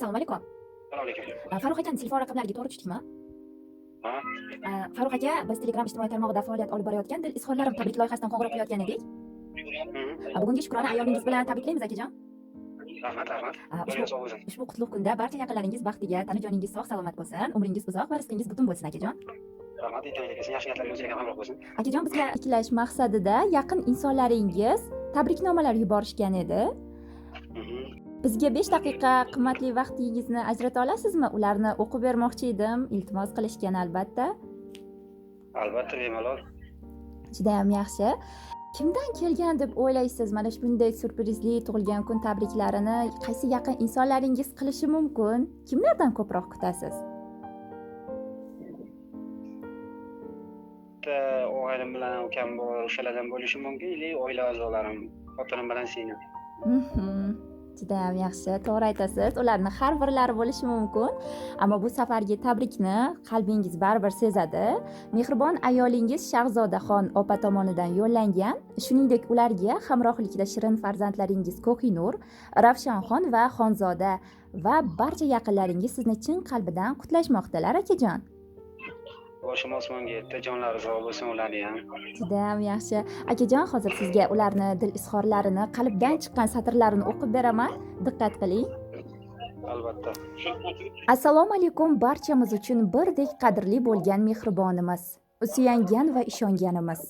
Assalomu alaykum. Assalomu alaykum. Farruh akani telefon raqamlariga to'g'ri tushdikmi? Ha? Farruh aka, biz Telegram ijtimoiy tarmog'ida faoliyat olib borayotgan "Dil izhorlarim" tabrik loyihasidan qo'ng'iroq qilayotgan edik. Bugungi shukrona ayyomingiz bilan tabriklaymiz, akajon. Rahmat, rahmat. Ushbu Sog' bo'lsin. Ushbu qutlug' kunda barcha yaqinlaringiz baxtiga, tana joningiz sog' salomat bo'lsin, umringiz uzoq va rizqingiz butun bo'lsin, akajon. Rahmat, yetimlik etsin, yaxshi niyatlaringiz o'ziga hamroh bo'lsin. Akajon, bizga tiklash maqsadida yaqin insonlaringiz tabriknomalar yuborishgan edi. Bizga 5 daqiqa qimmatli vaqtingizni ajrata olasizmi? Ularni o'qib bermoqchi edim, iltimos qilishgan albatta. Albatta, bemalol. Judayam yaxshi. Kimdan kelgan deb o'ylaysiz? Mana shunday syurprizli tug'ilgan kun tabriklarini qaysi yaqin insonlaringiz qilishi mumkin? Kimlardan ko'proq kutasiz? Bitta og'aynim bilan ukam bor, o'shalardan bo'lishi mumkin, или oila a'zolarim, xotinim bilan singlim. Judayam yaxshi, to'g'ri aytasiz. Ularni har birlari bo'lishi mumkin, ammo bu safargi tabrikni qalbingiz baribir sezadi. Mehribon ayolingiz Shahzodaxon opa tomonidan yo'llangan. Shuningdek, ularga hamrohlikda shirin farzandlaringiz Ko'hinur, Ravshanxon va Xonzoda va barcha yaqinlaringiz sizni chin qalbidan qutlashmoqdalar, akajon. Boshim osmonga yetdi, jonlari sog' bo'lsin ularni ham. Judayam yaxshi. Akajon, hozir sizga ularni dil izhorlarini, qalbdan chiqqan satrlarini o'qib beraman. Diqqat qiling. Albatta. Assalomu alaykum barchamiz uchun birdek qadrli bo'lgan mehribonimiz, suyangan va ishonganimiz.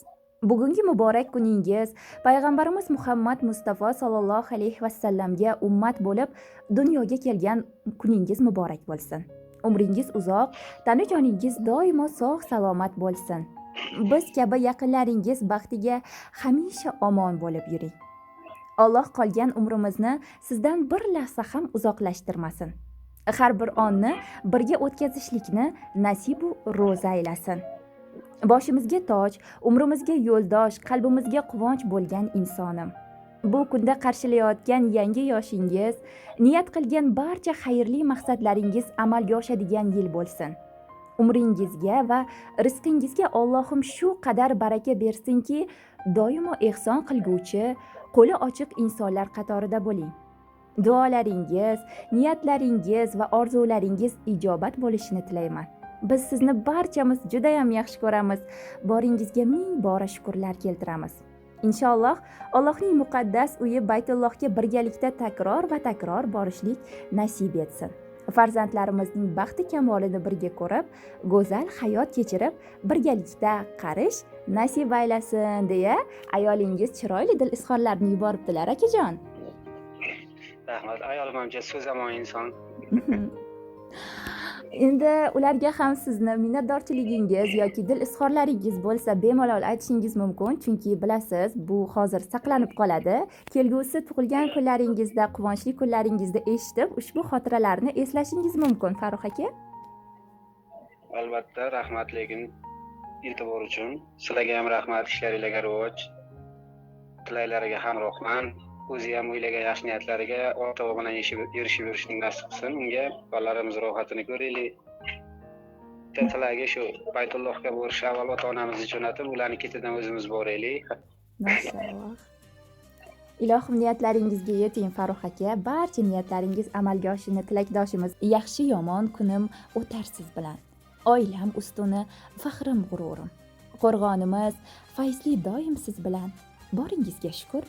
Bugungi muborak kuningiz payg'ambarimiz Muhammad Mustafa sollallohu alayhi vasallamga ummat bo'lib dunyoga kelgan kuningiz muborak bo'lsin. Umringiz uzoq, tani joningiz doimo sog' salomat bo'lsin. Biz kabi yaqinlaringiz baxtiga hamisha omon bo'lib yuring. Alloh qolgan umrimizni sizdan bir lahza ham uzoqlashtirmasin. Har bir onni birga o'tkazishlikni nasibu ro'za aylasin. Boshimizga toj, umrimizga yo'ldosh, qalbimizga quvonch bo'lgan insonim. Bu kunda qarshilayotgan yangi yoshingiz, niyat qilgan barcha xayrli maqsadlaringiz amalga oshadigan yil bo'lsin. Umringizga va rizqingizga Allohim shu qadar baraka bersinki, doimo ehson qilguvchi, qo'li ochiq insonlar qatorida bo'ling. Duolaringiz, niyatlaringiz va orzularingiz ijobat bo'lishini tilayman. Biz sizni barchamiz juda ham yaxshi ko'ramiz. Boringizga ming bora shukrlar keltiramiz. Inshaalloh Allohning muqaddas uyi Baytullohga birgalikda takror va takror borishlik nasib etsin. Farzandlarimizning baxti kamolini birga ko'rib, go'zal hayot kechirib, birgalikda qarish nasib aylasin deya ayolingiz chiroyli dil izhorlarini yuboribdilar, akajon. Rahmat. Ayolim ham so'zamon inson. Endi ularga ham sizni minnatdorchiligingiz yoki dil izhorlaringiz bo'lsa bemalol aytishingiz mumkin, chunki bilasiz, bu hozir saqlanib qoladi. Kelgusi tug'ilgan kunlaringizda, quvonchli kunlaringizda eshitib, ushbu xotiralarni eslashingiz mumkin, Farruh aka. Albatta, rahmat lekin e'tibor uchun. Sizlarga ham rahmat, ishlaringizga rivoj. Tilaklariga hamrohman. O'zi ham o'ylagan yaxshi niyatlariga ota bilan erishib yurishning nasib qilsin. Unga bolalarimiz rohatini ko'raylik. Bitta tilagi shu Baytullohga borish, avval ota-onamizni jo'natib, ularni ketidan o'zimiz boraylik. Mashalloh. Ilohim niyatlaringizga yeting, Farruh aka. Barcha niyatlaringiz amalga oshishini tilakdoshimiz. Yaxshi yomon kunim o'tar siz bilan. Oilam ustuni, faxrim, g'ururim. Qo'rg'onimiz fayzli doim siz bilan. Boringizga shukur,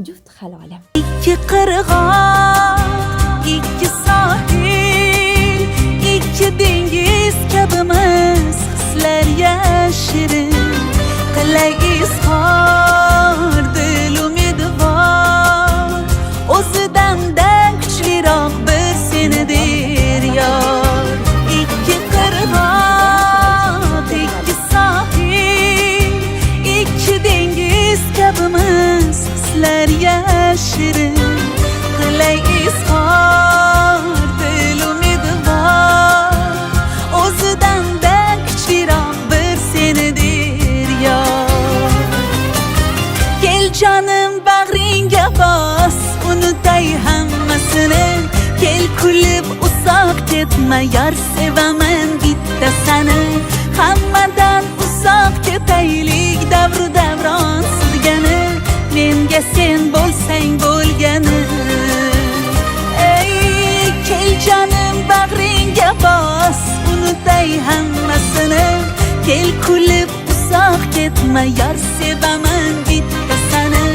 juft halolim. Ikki qirg'oq, ikki sohil, ikki dengiz kabimiz, hislar yashirin. Qilay izhor, dil umidvor, o'zidan-da kuchliroq bir seni der yor. Ikki qirg'oq, ikki sohil, ikki dengiz kabimiz, hislar yashirin. Qilay izhor, dil umidvor, o'zidan-da kuchliroq bir seni der yor. Kel jonim bag'ringga bos, unutay hammasini. Kel kulib uzoq ketma, yor sevaman bitta sani. Hammadan uzoq ketaylik, davru davron surgani. Menga sen bo'lsang bo'lgani. Ey, kel jonim. ketma, yar sevaman bitta sani.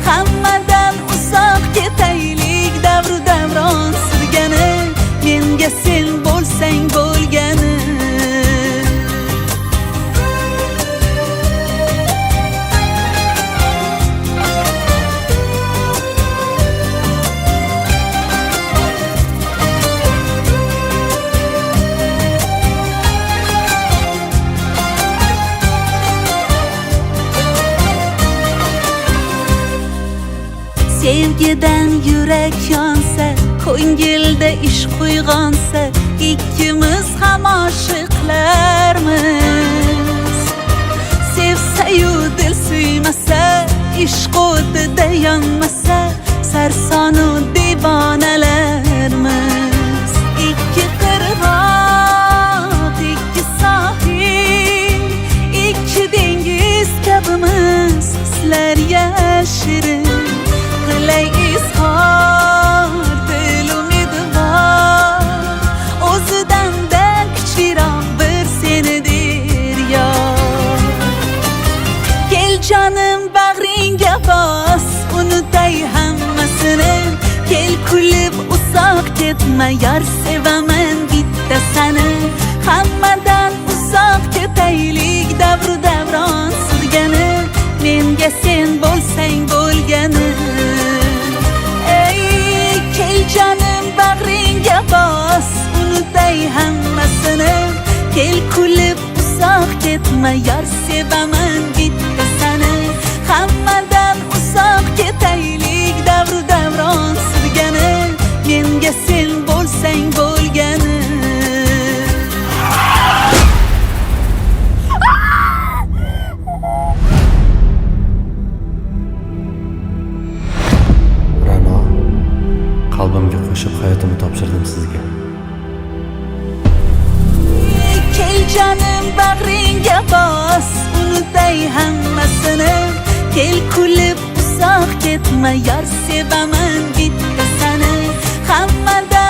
Hammadan uzoq ketaylik, davru davron surgani, menga sen bo'lsang bo'lgani. Sevgidan yurak yonsa, ko'ngilda ishq uyg'onsa, ikkimiz ham oshiqlarmiz. Sevsa-yu dil suymasa, ishq o'tida yonmasa, sarsonu devonalarmiz. Ikki qirg'oq, ikki sohil, ikki dengiz kabimiz, hislar yashirin. Qilay izhor, dil umidvor, o'zidan-da kuchliroq bir seni der yor. Kel jonim bag'ringga bos, unutay hammasini. Kel kulib uzoq ketma, yor sevaman bitta sani. Hammadan uzoq ketaylik, davru davron surgani, menga sen bo'lsang bo'lgani. Ey kel jonim bag'ringga bos, unutay hammasini. Kel kulib uzoq ketma, yor sevaman bitta sani. Hammadan uzoq ketaylik, davru davron surgani, menga sen bo'lsang bo'lgani. Ra'no, qalbimga qo'shib hayotimni topshirdim sizga. Kel jonim bag'ringga bos, unutay hammasini. Kel kulib uzoq ketma, yor sevaman bitta sani. Hammadan